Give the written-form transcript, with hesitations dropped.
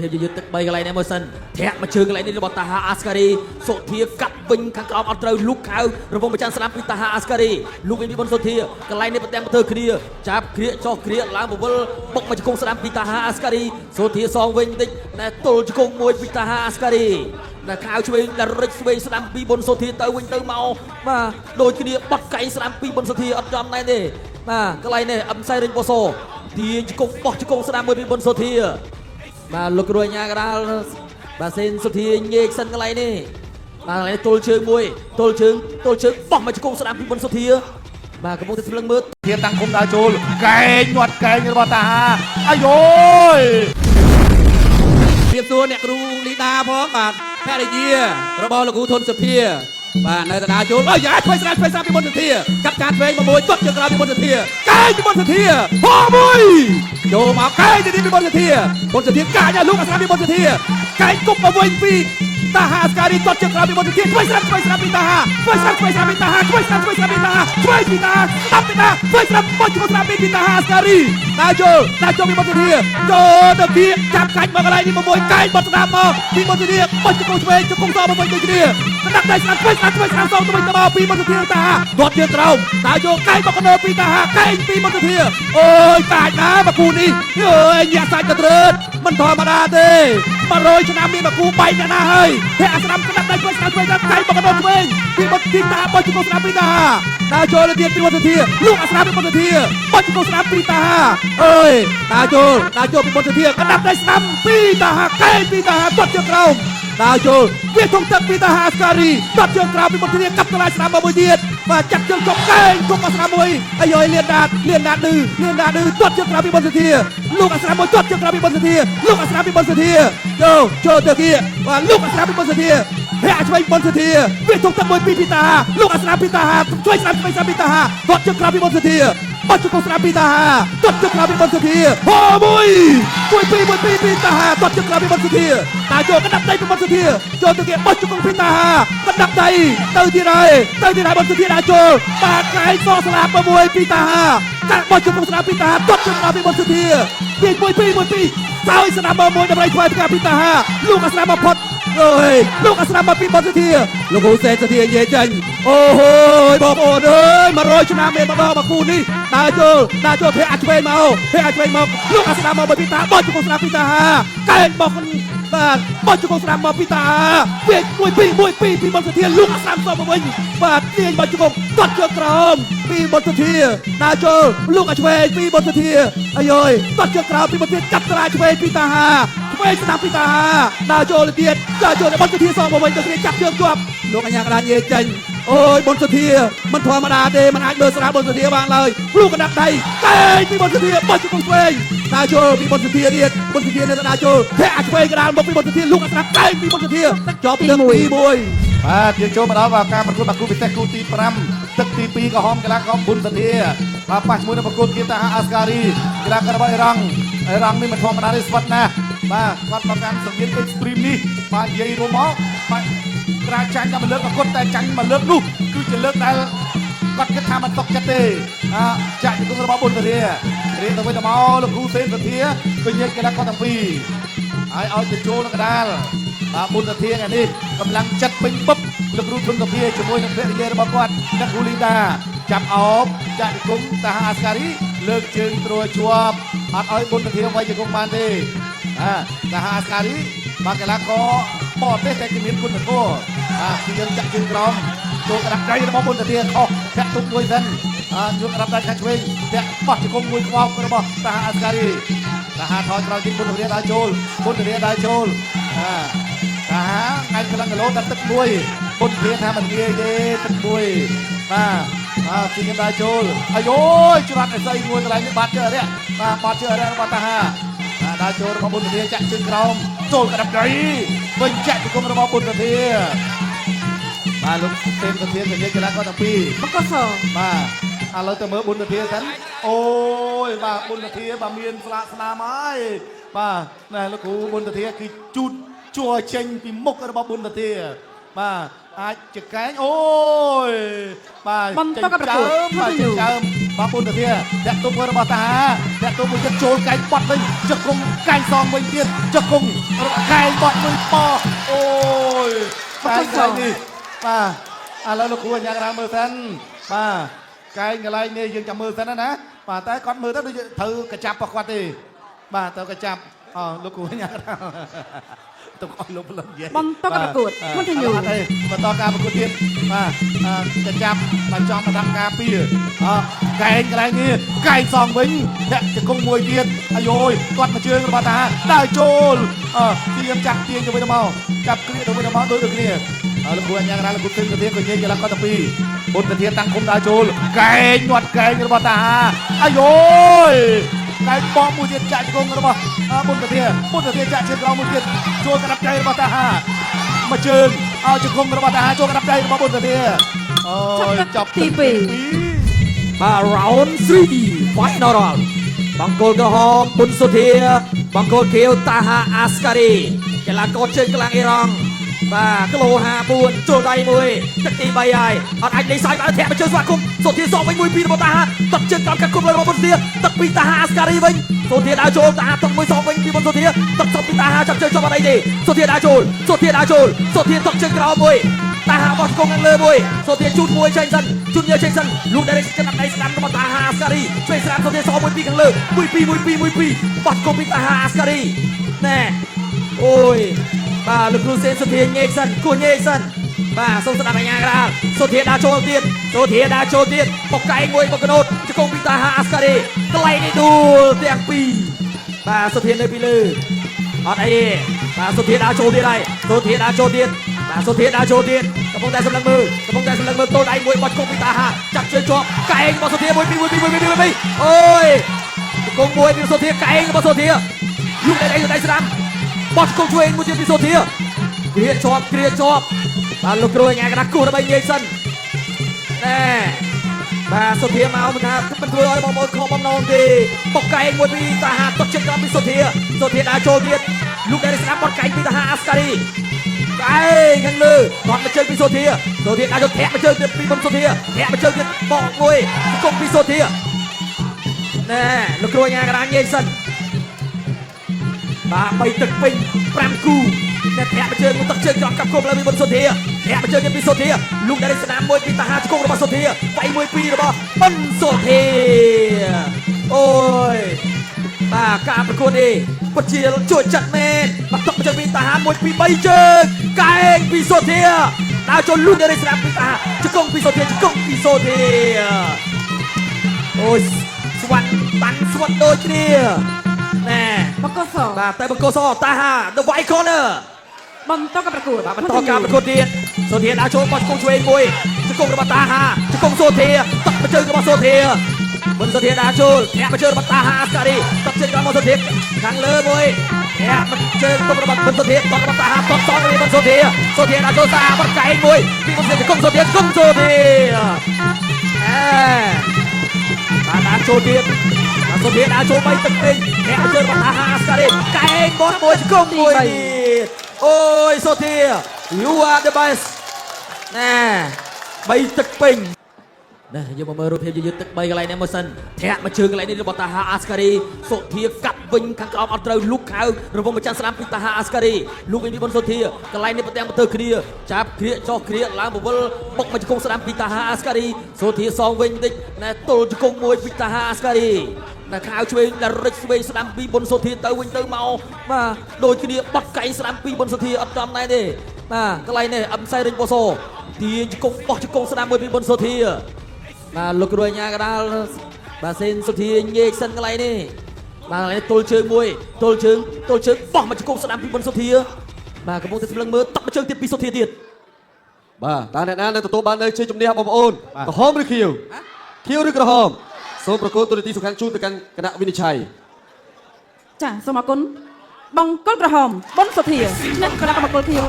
ភាពយឺតទឹក3កន្លែងនេះមួយសិនធាក់មកជើងកន្លែងនេះរបស់តាហាអាស្ការីសុធាកាត់វិញខាងក្រោមអត់ត្រូវលូកខៅរវងប្រចាំស្ដាំពីតាហាអាស្ការីលូកវិញពីបុនសុធាកន្លែងនេះប្រទាំងធ្វើគ្នាចាប់គ្រាកចោះគ្រាកឡើងពវល់បុកមកជង្គង់ស្ដាំពីតាហាអាស្ការីសុធាសងវិញបន្តិចណែទល់ជង្គង់មួយពីតាហាអាស្ការីដែលខៅឆ្វេងដែលរិចឆ្វេងស្ដាំពីបុនសុធាទៅវិញទៅមកបាទដូចគ្នាបត់កែងស្ដាំពីបុនសុធាអត់ចំណែទេបាទកន្លែងនេះអឹមសៃរិញបូសូទាញជង្គង់បោះជង្គង់ស្ដាំមួយពីបុនសុធា បាទលោកគ្រូអញ្ញាកដាលបាទសេនសុធាញែកសិនកន្លែងនេះបាទកន្លែងនេះទល់ជើងមួយទល់ជើងទល់ជើងបោះមកជង្គង់ស្ដាំពីបុនសុធាបាទកំពុងតែសម្លឹងមើល ធាតាំងគុំដើរចូលកែងញាត់កែងរបស់តាហាអាយយ ជម្រាបសួរអ្នកគ្រូលីដាផងបាទភរិយារបស់លោកគ្រូធុនសុភាបាទនៅតដាចូលអូយយ៉ាឆ្វេងស្រាឆ្វេងស្រាពីមុនសុធាកាត់ការឆ្វេងមកមួយទាត់ជើងក្រោយពីមុនសុធាកែងពីមុនសុធាហោមួយចូលមកកែងទៅទីពីមុនសុធាមុនសុធាកាញលោកអាស្រាពីមុនសុធាកែងគប់មកវិញពីតាហាស្ការីទាត់ជើងក្រោយពីមុនសុធាឆ្វេងស្រាឆ្វេងស្រាពីតាហាឆ្វេងស្រាឆ្វេងស្រាពីតាហាឆ្វេងស្រាឆ្វេងស្រាពីតាហាឆ្វេងពីតាហាស្ដាប់ពីតាឆ្វេងស្រាបុចជើងស្រាពីតាហាស្ការីដើរចូលដើរចូលពីមុនសុធាចូលទៅគៀចាប់កាច់មកកន្លែងនេះមួយកែងបត់ស្ដាប់មកពីមុនសុធាបុចជង្គង់ឆ្វេងជង្គង់សមកវិញដូចគ្នាស្ដាប់ដៃស្ដាប់ឆ្វេងស្ដាប់ឆ្វេងស្ដាប់សងទៅវិញទៅមកពីមុនសុធាតាហាទាត់ជើងក្រោមដើរចូលកែងមកកណ្ដោពីតាហាកែងពីមុនសុធាអូយកាចណាស់មកគូនេះអើយញាក់សាច់កត្រើតមិនធម្មតាទេ100ឆ្នាំមានមកគូបែកអ្នកណាហើយធាក់ស្ដាប់ស្ដាប់ដៃឆ្វេងស្ដាប់ឆ្វេងស្ដាប់កែងមកកណ្ដោឆ្វេងពីមុនទីតាបុចជង្គង់ស្ដាប់ពីតាហាដើរចូលទៅទៀតពីមុនសុធាលូកអាស្ដាប់ពីមុនសុធាបុចជង្គង់ស្ដាប់ពីតាហាអើយដើរចូលដើរចូលពីមុនសុធាកណ្ដាប់ដៃស្ដាំពីតាហាកែងពីតាហាទាត់ជើងក្រោមដើរចូលវាធំទឹកពីតាហាស្ការីទាត់ជើងក្រោមពីមុនសុធាកាប់កន្លែងស្ដាំមកមួយទៀតបាទចាប់ជើងជប់កែងគប់អាស្ដាំមួយអាយយលៀនដាតលៀនដាតឌឺលៀនដាតឌឺទាត់ជើងក្រោមពីមុនសុធាលោកអាស្ដាំមួយទាត់ជើងក្រោមពីមុនសុធាលោកអាស្ដាំពីមុនសុធាចូលចូលទៅគៀបាទលោកអាស្ដាំពីមុនសុធា ភ័ក្រឆ្វេងបុនសុធាវាទុកទឹកមួយពីពីតាលោកអាស្រាពីតាជួយស្រាឆ្វេងស្រាពីតាទាត់ជើងក្រៅពីបុនសុធាបាត់ជង្គង់ស្រាពីតាទាត់ជើងក្រៅពីបុនសុធាហោមួយមួយពីរមួយពីរពីតាទាត់ជើងក្រៅពីបុនសុធាតាចូលកណ្ដាប់ដៃពីបុនសុធាចូលទៅគេបាត់ជង្គង់ពីតាកណ្ដាប់ដៃទៅទៀតហើយទៅទៀតហើយបុនសុធាដាក់ចូលបាតកែងសស្លាប់មួយពីតាកាត់បាត់ជង្គង់ស្រាពីតាទាត់ជើងក្រៅពីបុនសុធាពីមួយពីរមួយពីរសោយស្ដាំមួយដើម្បីថ្វាយផ្កាពីតាលោកអាស្រាបំផុត អើយលោកអាស្រាមកពីបុតសុធាលោកហ៊ូសេនសុធានិយាយចេញអូហូយបងប្អូនអើយ100ឆ្នាំមានម្ដងមកគូនេះដើរចូលដើរចូលភ័ក្រអាចឆ្វេងមកភ័ក្រអាចឆ្វេងមកលោកអាស្រាមកពីតាបោះជង្គង់ស្រាពីតាកែងបោះបាទបោះជង្គង់ស្រាមកពីតាវាមួយពីរមួយពីរពីបុតសុធាលោកអាស្រាសមកវិញបាទទាញបោះជង្គង់ទាត់ជើងក្រោមពីបុតសុធាដើរចូលលោកអាចឆ្វេងពីបុតសុធាអាយយទាត់ជើងក្រោមពីបុតសុធាចាប់ត្រាឆ្វេងពីតាឆ្វេងស្ដាំពីតាដើរចូលទៅទៀតដើរចូលទៅបុនសុធាសងមកវិញទៅគ្នាចាប់ជើងជាប់លោកអញ្ញាកដានិយាយចេញអូយបុនសុធាមិនធម្មតាទេមិនអាចមើលស្រាលបុនសុធាបានឡើយលោកកណ្ដាប់ដៃកែងពីបុនសុធាបុនជង្គង់ឆ្វេងដើរចូលពីបុនសុធាទៀតបុនសុធានៅដើរចូលធាក់ឆ្វេងកដាលមកពីបុនសុធាលោកអាស្ដាប់កែងពីបុនសុធាចប់ទឹកទី1 បាទយើងចូលមកដល់បាទការប្រកួតបាគូពិសេសគូទី5ទឹកទី2ក្រហមកីឡាករប៊ុនសធាបាទប៉ះជាមួយនឹងប្រកួតគៀតាហាអាស្ការីកីឡាកររបស់អ៊ីរ៉ង់អ៊ីរ៉ង់នេះមិនធម្មតាទេស្វិតណាស់បាទគាត់ប្រកាន់សង្វៀន Extreme នេះបាទនិយាយរួមមកបាទក្រាចាញ់តែមួយលើកក៏គាត់តែចាញ់មួយលើកនោះគឺជាលើកដែលគាត់គិតថាមិនຕົកចិត្តទេអាចាក់ជង្គង់របស់ប៊ុនសធារៀនទៅវិញទៅមកលោកគ្រូសេនសធាវិញញែកកីឡាករទាំងពីរហើយឲ្យទៅចូលនៅកដាលបាទប៊ុនសធាថ្ងៃនេះកម្លាំងចិត្តពេញបឹបលោកគ្រូធុនសភាជាមួយនឹងភរិយារបស់គាត់អ្នកគ្រូលីដាចាប់អោបចាក់ជង្គង់តាហាអាស្ការីលើកជើងត្រួយជាប់អត់ឲ្យប៊ុនសធាវាយជង្គង់បានទេអាតាហាអាស្ការីបាទកីឡាករបរទេសតែគេមានគុណធម៌បាទគឺយើងចាក់ជើងក្រោមចូលក្តាប់ដៃរបស់ប៊ុនសធាខុសធាក់ទុកមួយសិនអាយកក្តាប់ដៃខាងឆ្វេងធាក់បោះជង្គង់មួយខ្វោករបស់តាហាអាស្ការីតាហាថយក្រោយទីប៊ុនសធាដើរចូលប៊ុនសធាដើរចូលអាតាហាថ្ងៃក្លឹងគីឡូតែទឹកមួយប៊ុនសធាថាមិនងាយទេទឹកមួយបាទបាទទីខ្ញុំដើរចូលអាយយច្រត់ឲ្យស្អីមួយកន្លែងនេះបាត់ជើអរិយបាទបាត់ជើអរិយរបស់តាហាបាទដើរចូលរបស់ប៊ុនសធាចាក់ជើងក្រោមចូលក្តាប់ដៃវិញចាក់ជង្គង់របស់ប៊ុនសធាបាទលោកសេនសធាកញ្ញាកីឡាករទាំងពីរ បកស បាទឥឡូវទៅមើលប៊ុនធាសិនអូយបាទប៊ុនធាបាទមានស្លាកស្នាមហើយបាទណែលោកគ្រូប៊ុនធាគឺជូតជួចេញពីមុខរបស់ប៊ុនធា បាទអាចចកែងអូយបាទ បន្តការប្រកួត បាទ Continue ចិញ្ចើមបាទពុនធាតាក់ទុំរបស់តាហាតាក់ទុំមួយទៀតចូលកែងបាត់វិញចកុងកែងសងវិញទៀតចកុងកែងបាត់មួយប៉អូយកែងកន្លែងនេះបាទឥឡូវលោកគ្រូអញ្ញាកណ្ដាលមើលសិនបាទកែងកន្លែងនេះយើងចាំមើលសិនណាណាបាទតែគាត់មើលទៅដូចត្រូវកញ្ចាប់របស់គាត់ទេបាទត្រូវកញ្ចាប់អលោកគ្រូអញ្ញាកណ្ដាលទុកឲ្យលោកប្លឹមនិយាយ បន្តការប្រកួត Continue អត់ទេបន្តការប្រកួតទៀតបាទកញ្ចាប់បាទចំដល់តាមការពារអកែងកន្លែងនេះកែងសងវិញធាក់ជង្គង់មួយទៀតអាយយគាត់មកជើងរបស់តាដើរចូលអទៀមចាប់ទាញទៅវិញទៅមកចាប់គ្រាទៅវិញទៅមកដូចដូចគ្នាហើយលោកគ្រូអញ្ញាកណ្ដាលលោកគ្រូទឹងទៅទៀតក៏និយាយកន្លះគាត់ទៅពីរបុត្រធាតាំងគុំដើរចូលកែងញាត់កែងរបស់តាអាយយកែងបោះមួយទៀតចាក់ជង្គង់របស់បុត្រធាបុត្រធាចាក់ជើងក្រោមមួយទៀតចូលក្តាប់ដៃរបស់តាហា មកជើងឲ្យជង្គង់របស់តាហាចូលក្តាប់ដៃរបស់បុត្រធាអូយ ចប់ទឹកទីពីរ បាទ round 3 final round បង្គោលក្រហមប៊ុនសុធាបង្គោលខៀវតាហាអាស្ការីកីឡាករជើងក្លាំងអ៊ីរ៉ង់បាទគីឡូ54ចូលដៃមួយទឹកទី3ហើយអត់អាចលេងសើចបានធាក់មកជើងស្វាគមន៍សុធាសងវិញមួយពីររបស់តាហាទឹកជើងក្រោមកាត់គុំលើរបស់ប៊ុនសុធាទឹកពីតាហាអាស្ការីវិញសុធាដើរចូលតាហាទឹកមួយសងវិញពីប៊ុនសុធាទឹកសងពីតាហាចាប់ជើងជាប់អត់អីទេសុធាដើរចូលសុធាដើរចូលសុធាទឹកជើងក្រោមមួយ តាហាបោះជង្គង់ខាងលើមួយសូធាជូតមួយចេញសិនជូតញើចេញសិនលូកដែលស្ដាប់ដៃស្ដាំរបស់តាហាអាស្ការីជួយស្ដាំសូធាសមួយពីរខាងលើមួយពីរមួយពីរមួយពីរបោះជង្គង់ពីតាហាអាស្ការីណែអូយបាទលោកគ្រូសេនសូធាញែកសិនគោះញែកសិនបាទសូមស្ដាប់អាញាក្រាលសូធាដើរចូលទៀតសូធាដើរចូលទៀតបុកកែងមួយបុកកណូតជង្គង់ពីតាហាអាស្ការីកន្លែងនេះដួលទាំងពីរបាទសូធានៅពីលើ អត់អីទេបាទសុធាដើរចូលទៀតហើយសុធាដើរចូលទៀតបាទសុធាដើរចូលទៀតកំពុងតែសម្លឹងមើលកំពុងតែសម្លឹងមើលទល់ដៃមួយបត់គប់ពីតាហាចាប់ជើងជាប់កែងរបស់សុធាមួយពីរមួយពីរមួយពីរមួយពីរអូយគង់មួយពីសុធាកែងរបស់សុធាលូកដៃដៃដៃស្ដាំបត់គង់ជួយមួយទៀតពីសុធាគ្រាជាប់គ្រាជាប់បាទលោកគ្រូអញ្ញាកណាគោះដើម្បីងាយសិនណែបាទសុធាមកមិនថាមិនធ្វើឲ្យបងប្អូនខកបំណងទេបុកកែងមួយពីតាហាຕົកចិត្តក្រោមពីសុធាសុធាដើរចូលទៀត លោកដែលស្ដាប់បត់កែងពីតាហាអាស្ការីកែងខាងលើគាត់មកជើងពីសូធាសូធាដើរយកធាក់មកជើងទៀតពីមុនសូធាធាក់មកជើងទៀតបកមួយគុំពីសូធាណែលោកគ្រូញ៉ាកដាញែកសិនបាទបីទឹកពេញ5គូណែធាក់មកជើងទឹកជើងក្រោមកាប់គប់លើពីមុនសូធាធាក់មកជើងទៀតពីសូធាលោកដែលស្នាមមួយពីតាហាជង្គង់របស់សូធាវាយមួយពីររបស់បិនសូធាអូយ បាទការប្រកួតនេះពិតជាជួយចិត្តមែនបាទຕົកជើងពីតាហា1 2 3ជើងកែងពីសូធាដើរចូលលូននៅស្រាប់ពីតាហាជង្គង់ពីសូធាជង្គង់ពីសូធាអូយស្វាន់បាន់ស្វាន់ដូចគ្នាណែ បង្គោលស បាទតែបង្គោលសតាហា The White Corner បន្តការប្រកួត បាទបន្តការប្រកួតទៀតសូធាដើរចូលបោះជង្គង់ឆ្វេងមួយជង្គង់របស់តាហាជង្គង់សូធាតក់មកជើងរបស់សូធាបុនសូធាដើរចូលធាក់មកជើងរបស់តាហាអាស្ការីតក់ជើងរបស់សូធាខាងលើមួយធាក់មកជើងទុំរបស់បុនសូធាតក់របស់តាហាតក់សងនេះបុនសូធាសូធាដើរចូលតាបត់កែងមួយពីបុនសូធាជង្គង់សូធាជង្គង់សូធាអេបាទដើរចូលទៀតបាទសូធាដើរចូលបីទឹកពេញធាក់មកជើងរបស់តាហាអាស្ការីកែងបត់មួយជង្គង់មួយទៀត អូយសូធា you are the best ណែបីទឹកពេញណែយកមកមើលរូបភាពយឺតៗទឹកបីកន្លែងនេះមកសិនធាក់មកជើងកន្លែងនេះរបស់តាហាអាស្ការីសូធាកាប់វិញខាងក្រោមអត់ត្រូវលូកខៅរវងម្ចាស់ស្ដាំពីតាហាអាស្ការីលូកវិញពីបុនសូធាកន្លែងនេះប្រទាំងមកទៅគ្នាចាប់គ្រាចោះគ្រាឡើងបវលបុកមកជង្គង់ស្ដាំពីតាហាអាស្ការីសូធាសងវិញបន្តិចណែទល់ជង្គង់មួយពីតាហាអាស្ការីណែខៅឆ្វេងដែលរិចឆ្វេងស្ដាំពីបុនសូធាទៅវិញទៅមកបាទដូចគ្នាបត់កែងស្ដាំពីបុនសូធាអត់ចំដែរទេបាទកន្លែងនេះអឹមសៃរិញបូសូទាញជង្គង់បោះជង្គង់ស្ដាំមួយពីបុនសូធា បាទលោកគ្រូអញ្ញាកដាលបាទសេនសុធាញែកសិនកន្លែងនេះបាទកន្លែងនេះទល់ជើងមួយទល់ជើងទល់ជើងបោះមកជង្គង់ស្ដាំពីបុនសុធាបាទកំពុងតែសម្លឹងមើលតក់មកជើងទៀតពីសុធាទៀត បាទតើអ្នកណានឹងទទួលបាននៅជ័យជំនះបងប្អូនក្រហមឬខៀវខៀវឬក្រហមសូមប្រគល់ទូរទស្សន៍សំខាន់ជូនទៅកាន់គណៈវិនិច្ឆ័យ ចាសូមអរគុណបង្គោលក្រហមប៊ុនសុធាឈ្នះកីឡាករបង្គោលខៀវ